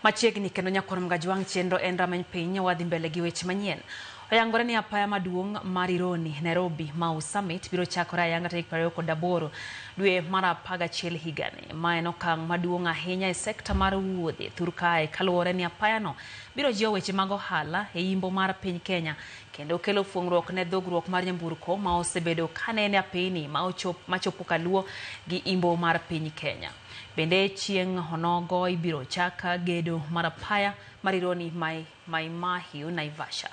Machiegni kendo nyakwar Mgajwang' chenro en rameny piny wadhi mbele gi weche manyien. Oyangore ni apaya maduong' mar Ironi, Nairobi, Mau Summit biro chakore ayanga tarik 28 dwe mar 11 higani. Ma en okang' maduong' ahinya e sekta mar wuodhe thur kae kaluwore ni apayano biro jiwo weche mag ohala e yimbo mar piny Kenya kendo kelo fuong'ruok ne dhogruok mar nyamburko ma osebedo kanene apini ma machopo kaluo gi imbo mar piny Kenya. Bende chieng' onogo ibiro chak gedo mar apaya mar Ironi Mai Mahiu Naivasha.